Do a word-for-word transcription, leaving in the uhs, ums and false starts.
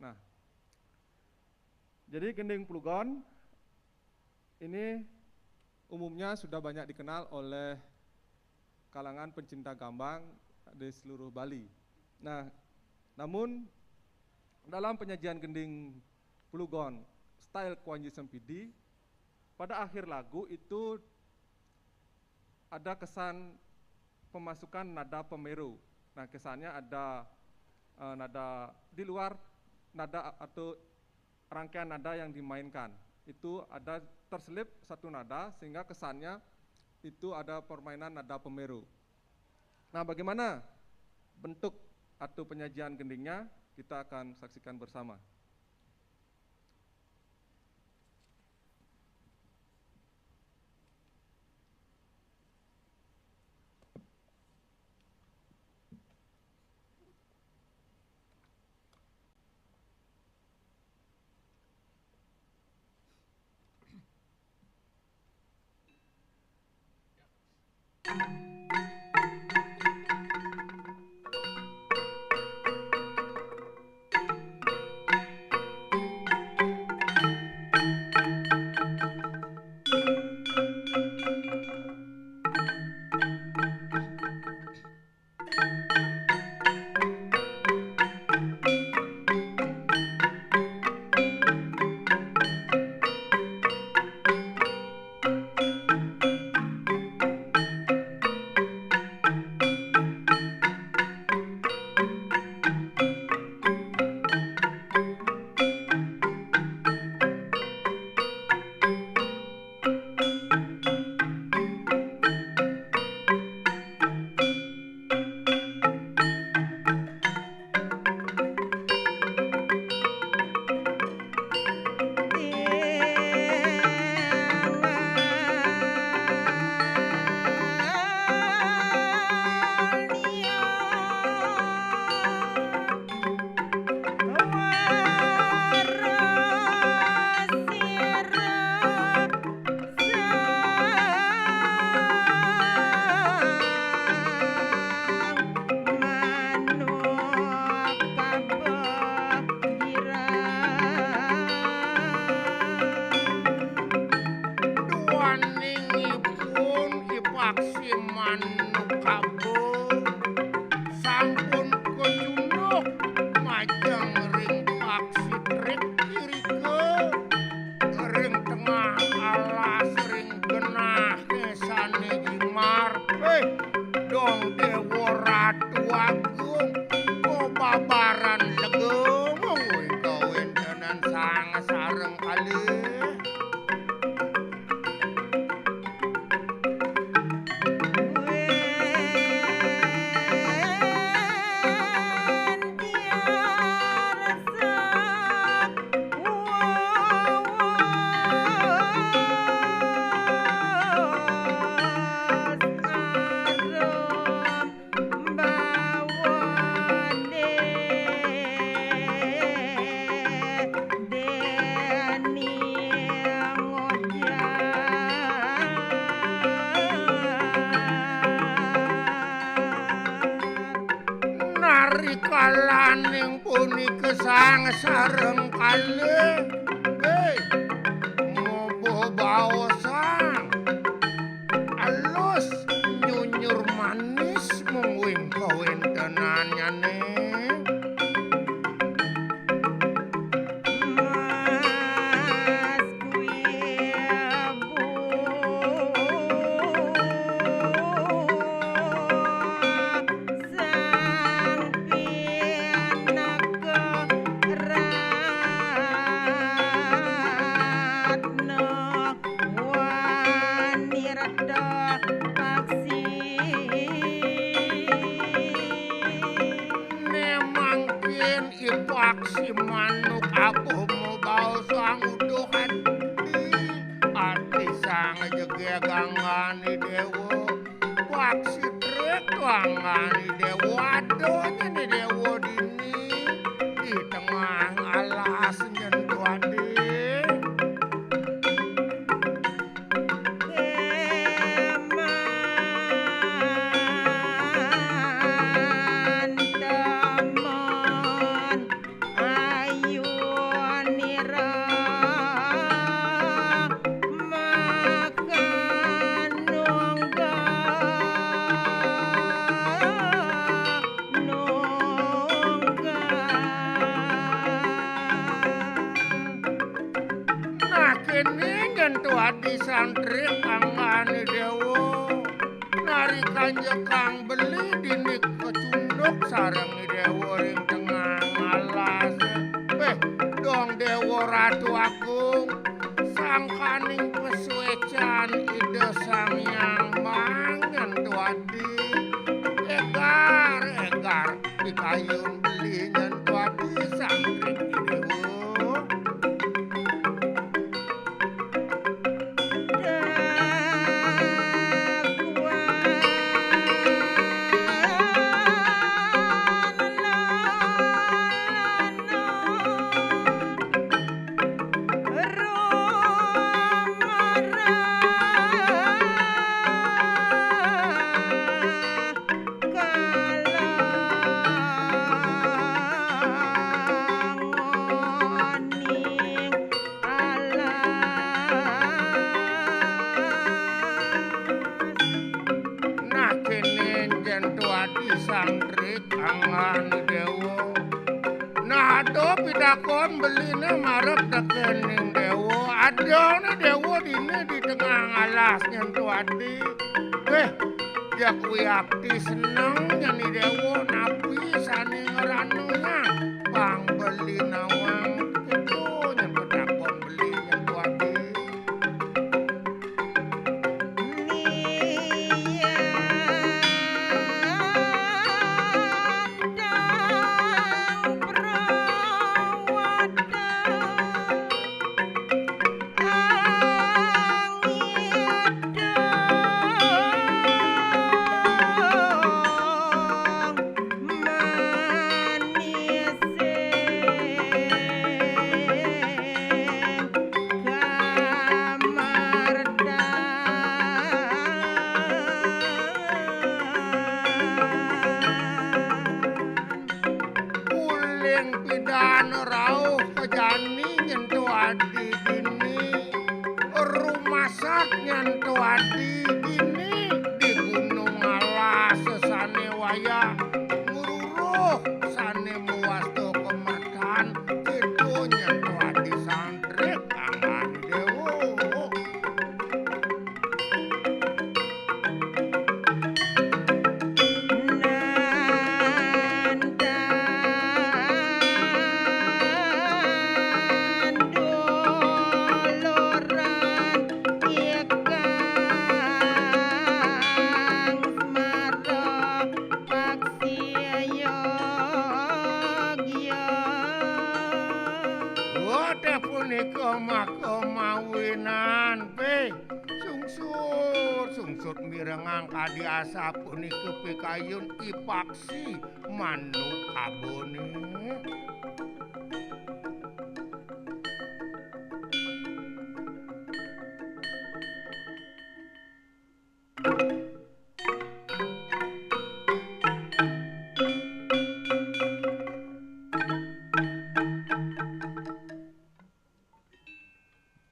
Nah, jadi gending Plugon ini umumnya sudah banyak dikenal oleh kalangan pencinta gambang di seluruh Bali. Nah, namun dalam penyajian gending Plugon style Kwanji Sempidi, pada akhir lagu itu ada kesan pemasukan nada pemeru. Nah, kesannya ada eh, nada di luar nada atau rangkaian nada yang dimainkan. Itu ada terselip satu nada sehingga kesannya itu ada permainan nada pemeru. Nah, bagaimana bentuk atau penyajian gendingnya? Kita akan saksikan bersama. Duaning ipun ipaksi manuk kabo sampun kecunduk majeng ring paksi trik irika ring tengah alas ring genah sane jimbar. Heh, dong Dewa Ratu Agung, kobabaran lega mungguing kawentenan sang sareng kalih. Narikalaning punika sang sareng kalih, eh, ngubuh baosang alus nyunyur manis mungguing kawentenannyane. Mangkin ipaksi manuk abuh mabaos sang uduh ati. Ati sang jegeg anggani dewa. Paksi trik anggani dewa. Aduh, nyeni dewa dini. Di tengah alas nyen tuadi. Keman temon ayu Nggih, nyen tuadi santri anggane dewa. Nari kanjeng kang beli dini kecunduk sareng dewa ring tengah alas. Weh, dong dewa ratu agung, sangkaning pesuecan Ida Sang Hyang mangen tuadi. Egar, egar, pikayun beli nyen tuadi santri dewa. Nah, kene nyen tuadi santri anggane dewa. Nah, ada pitakon beline marep tekening dewa. Adane dewa dini di tengah alas nyen tuadi. Weh, jak wiakti seneng nyeni dewa napi sane ngeranenya. Pang beli nawang itu nyen pitakon beline tuadi. Uling pidan rauh kejani nyen tuadi dini. Rumasat nyen tuadi dini di gunung alas sane wayah ngruruh sane mawasta kemertan. Itu nyen tuadi santri anggane dewa. Wah, punika maka mawinan, Pe. Sungsut, sungsut mirengang kadi asapunika pikayun I Paksi manuk abone.